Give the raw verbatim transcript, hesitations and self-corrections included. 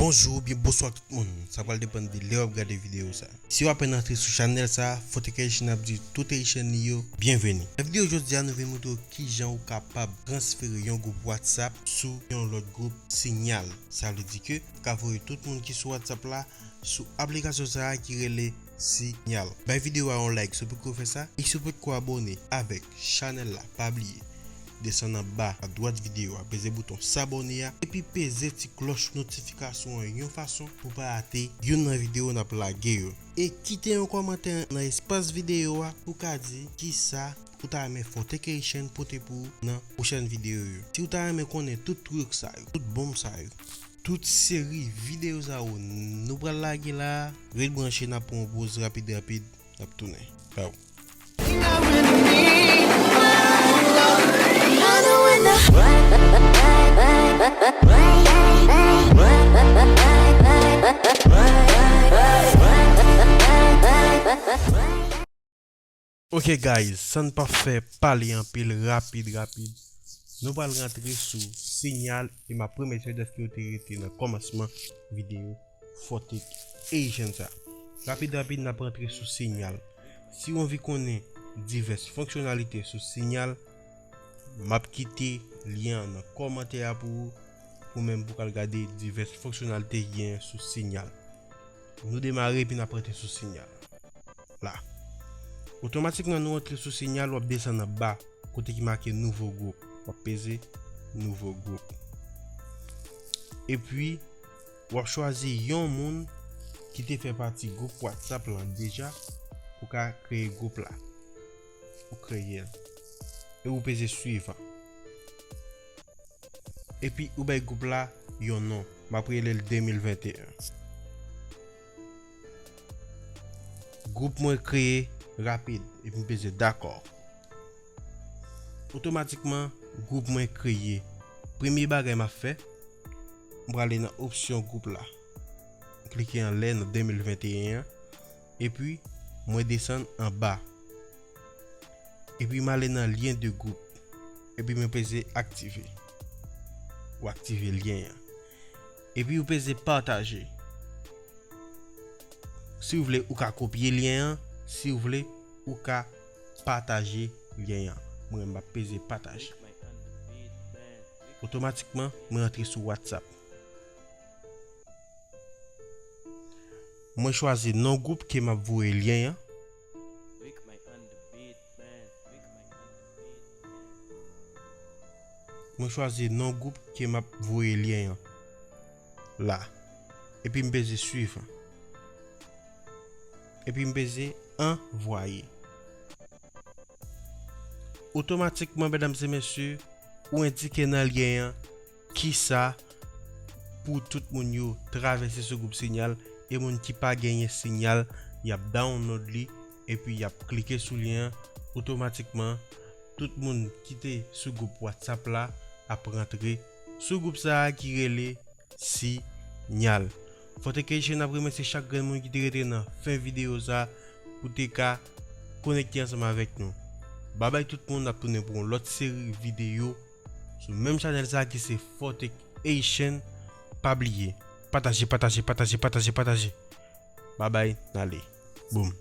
Bonjou oubyen bonswa tout moun, sa pral depann de lè w ap gade videyo sa. Si w apèn antre sou chanèl sa, Fòtèk Haitian ap di tout Haitian li yo byenveni. Nan videyo jodi a, nou vin montre w kijan ou kapab transfere yon gwoup WhatsApp sou yon lòt gwoup Signal. Sa vle di ke ou ka voye tout moun ki sou WhatsApp la sou aplikasyon sa a ki rele Signal. Bay videyo a yon like si w potko fè sa, e si w potko abòne avèk chanèl la, pa bliye desann anba adwat videyo a, peze bouton sabòne a, epi peze ti klòch notifikasyon an yon fason pou w pa rate youn nan videyo n ap lage yo. E kite yon kòmantè nan espas videyo a pou w ka di kisa ou ta renmen Fòtèk Haitian pote pou ou nan pwochèn videyo yo. Si w ta renmen konnen tout trik sa yo, tout bonm sa yo, tout seri videyo sa yo nou pral lage la, ret branche, n ap pran yon poz rapid rapid, n ap tounen. Bye. Ok guys, san n pa fè pale anpil, rapid rapid, nou pral rantre sou Signal e m ap remèsye dèske w te rete nan kòmansman videyo Fòtèk Haitian sa. Rapid rapid, n ap rantre sou Signal. Si w anvi konnen divès fonksyonalite sou Signal, m ap kite lyen an nan kòmantè a pou ou, ou menm pou w ka al gade divès fonksyonalite ki genyen sou Signal. Nou demare epi n ap rantre sou Signal. La. Otomatikman nou antre sou Signal, w ap desann anba kote ki make nouvo gwoup. W ap peze nouvo gwoup. Epi, w ap chwazi yon moun ki te fè pati gwoup WhatsApp lan deja pou ka kreye gwoup la. Ou kreye l. E ou peze suivant. Epi ou bay gwoup la yon non. M ap rele l de mil venteyen. Gwoup mwen kreye rapid, epi m peze dakò. Otomatikman, gwoup mwen kreye. Premye bagay m ap fè, m prale nan opsyon gwoup la. M klike anlè nan de mil venteyen an, epi mwen desann anba. Epi m ale nan lien de gwoup. Epi mwen peze aktive. Ou aktive lyen an. Epi ou peze pataje. Si w vle, ou ka kopye lyen an. Si w vle, ou ka pataje lyen an. Mwen, m ap peze pataje. Otomatikman, mwen antre sou WhatsApp. Mwen chwazi non gwoup ke m ap voye lyen an. Mwen chwazi non gwoup ke m ap voye lyen an la. Epi m peze suivant. Epi m peze anvwaye. Otomatikman, medam e mesye, ou endike nan lyen an kisa pou tout moun yo travèse sou gwoup Signal, e moun ki pa genyen Signal, y ap download li, epi y ap klike sou lyen an, otomatikman, tout moun ki te sou gwoup WhatsApp la ap rantre sou gwoup sa a ki rele Signal. Fòtèk Haitian ap remèsye chak grenn moun ki te rete nan fen videyo sa pou te ka konekte ansanm avèk nou. Babay tout moun, n ap tounen pou yon lòt seri videyo sou menm chanèl sa ki se Fòtèk Haitian. Pa bliye, pataje, pataje, pataje, pataje, pataje. Babay, n ale. Boom.